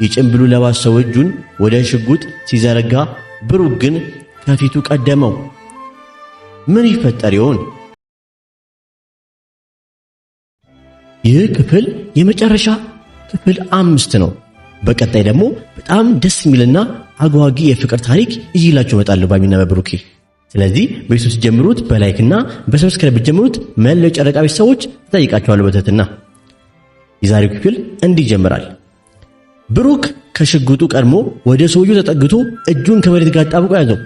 የጭንብሉ ለባሽ ሰው እጁን ወደ ሽጉጥ ሲዘረጋ ብሩክ ግን ከፊቱ ቀደመው። ምን ይፈጠር ይሆን? ይህ ክፍል የመጨረሻ ክፍል 5 ነው። በቀጣይ ደግሞ በጣም ደስ የሚልና አጓጊ የፍቅር ታሪክ ይዤላችሁ እመጣለሁ በሀይሚና በብሩኬ። ስለዚህ ቤቱ ስትጀምሩት በ like ና በ subscribe ብትጀምሩት መላው የጨረቃ ቤተሰቦች እጠይቃችኋለሁ በትህትና። የዛሬው ክፍል እንዲህ ይጀምራል። ብሩክ ከሽጉጡ ቀድሞ ወደ ሰውየው ተጠግቶ እጁን ከመሬት ጋር አጣብቆ ያዘው።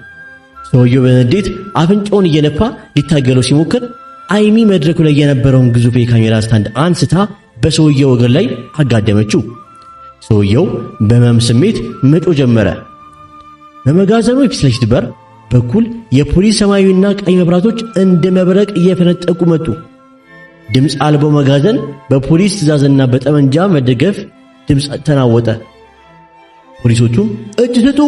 ሰውየው በንዴት አፍንጫውን እየነፋ ሊታገለው ሲሞክር አይሚ መድረኩ ላይ የነበረውን ግዙፍ የካሜራ stand አንስታ በሰውየው እግር ላይ አጋደመችው። ሰውየው በህመም ስሜት መጮህ ጀመረ። በመጋዘኑ የፊት ለፊት በር በኩል የፖሊስ ሰማያዊና ቀይ መብራቶች እንደ መብረቅ እየፈነጠቁ መጡ። ድምፅ አልባው መጋዘን በፖሊስ ትዕዛዝና በጠመንጃ መደገፍ ድምፅ ተናወጠ። ፖሊሶቹም እጅ ስጡ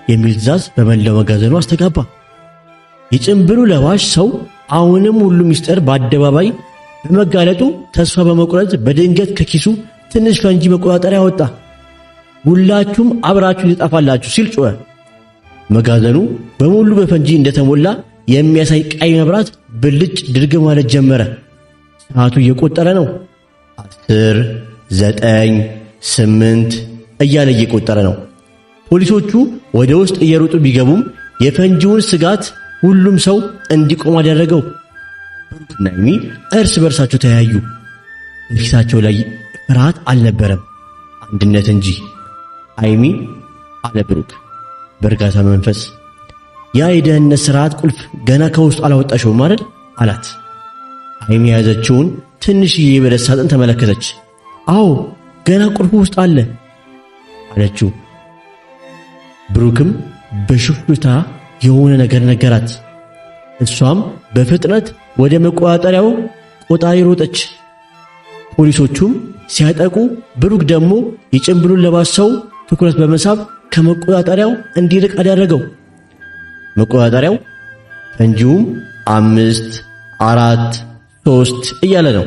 የሚል ትዕዛዝ በመላው መጋዘኑ አስተጋባ። የጭንብሉ ለባሽ ሰው አሁንም ሁሉ ሚስጥር በአደባባይ በመጋለጡ ተስፋ በመቁረጥ በድንገት ከኪሱ ትንሽ ፈንጂ መቆጣጠሪያ አወጣ። ሁላችሁም አብራችሁ ትጠፋላችሁ ሲል ጮኸ። መጋዘኑ በሙሉ በፈንጂ እንደተሞላ የሚያሳይ ቀይ መብራት ብልጭ ድርግ ማለት ጀመረ። ሰዓቱ እየቆጠረ ነው። 10፣ 9፣ 8 እያለ እየቆጠረ ነው። ፖሊሶቹ ወደ ውስጥ እየሮጡ ቢገቡም የፈንጂውን ስጋት ሁሉም ሰው እንዲቆም አደረገው። ብሩክና ሀይሚ እርስ በርሳቸው ተያዩ። በፊታቸው ላይ ፍርሃት አልነበረም፣ አንድነት እንጂ። ሀይሚ አለ ብሩክ በእርጋታ መንፈስ፣ ያ የደህንነት ስርዓት ቁልፍ ገና ከውስጡ አላወጣሽውም አይደል? አላት። ሀይሚ የያዘችውን ትንሽዬ የብረት ሳጥን ተመለከተች። አዎ ገና ቁልፉ ውስጥ አለ አለችው። ብሩክም በሹክሹክታ የሆነ ነገር ነገራት። እሷም በፍጥነት ወደ መቆጣጠሪያው ቆጣሪ ሮጠች። ፖሊሶቹም ሲያጠቁ ብሩክ ደግሞ የጭንብሉን ለባሽ ሰው ትኩረት በመሳብ ከመቆጣጠሪያው እንዲርቅ አደረገው። መቆጣጠሪያው ፈንጂውም 5፣ 4፣ 3 እያለ ነው።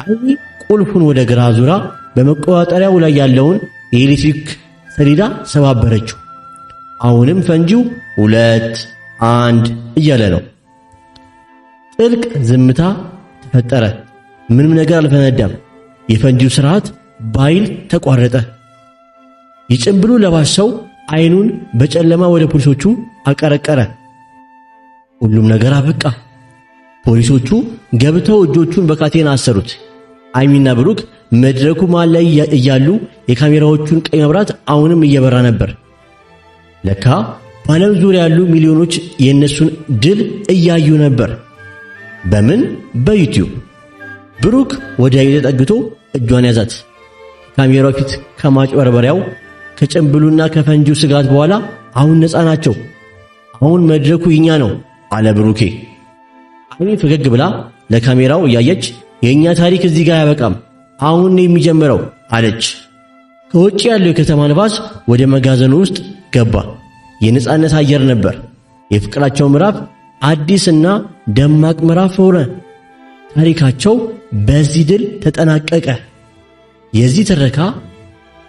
ሀይሚ ቁልፉን ወደ ግራ ዙራ በመቆጣጠሪያው ላይ ያለውን የኤሌክትሪክ ሰሌዳ ሰባበረችው። አሁንም ፈንጂው 2፣ 1 እያለ ነው። ጥልቅ ዝምታ ተፈጠረ። ምንም ነገር አልፈነዳም። የፈንጂው ስርዓት በኃይል ተቋረጠ። የጭንብሉ ለባሽ ሰው አይኑን በጨለማ ወደ ፖሊሶቹ አቀረቀረ። ሁሉም ነገር አበቃ። ፖሊሶቹ ገብተው እጆቹን በካቴና አሰሩት። ሀይሚና ብሩክ መድረኩ መሃል ላይ እያሉ የካሜራዎቹን ቀይ መብራት አሁንም እየበራ ነበር። ለካ በዓለም ዙሪያ ያሉ ሚሊዮኖች የእነሱን ድል እያዩ ነበር። በምን? በዩቲዩብ። ብሩክ ወደ ሀይሚ ተጠግቶ እጇን ያዛት። ካሜራው ፊት ከማጭበርበሪያው ከጭንብሉና ከፈንጂው ስጋት በኋላ አሁን ነፃ ናቸው። አሁን መድረኩ የኛ ነው አለ ብሩኬ። ሀይሚ ፈገግ ብላ ለካሜራው እያየች የኛ ታሪክ እዚህ ጋር አያበቃም፣ አሁን ነው የሚጀምረው አለች። ከውጭ ያለው የከተማ ንፋስ ወደ መጋዘኑ ውስጥ ገባ። የነፃነት አየር ነበር። የፍቅራቸው ምዕራፍ አዲስና ደማቅ ምዕራፍ ሆነ። ታሪካቸው በዚህ ድል ተጠናቀቀ። የዚህ ትረካ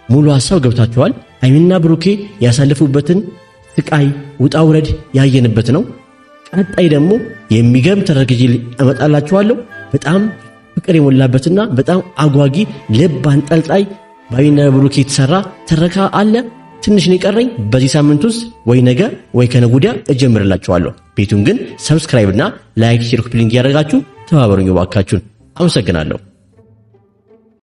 ሙሉ ሐሳብ ገብታችኋል። ሀይሚና ብሩኬ ያሳለፉበትን ስቃይ ውጣ ውረድ ያየንበት ነው። ቀጣይ ደግሞ የሚገርም ትረካ ይዤ እመጣላችኋለሁ። በጣም ፍቅር የሞላበትና በጣም አጓጊ ልብ አንጠልጣይ በሀይሚና ብሩኬ የተሰራ ትረካ አለ። ትንሽ ነው የቀረኝ። በዚህ ሳምንት ውስጥ ወይ ነገ ወይ ከነገ ወዲያ እጀምርላችኋለሁ። ቤቱን ግን subscribe እና like፣ share፣ copy link እያደረጋችሁ ተባበሩኝ እባካችሁን። አመሰግናለሁ።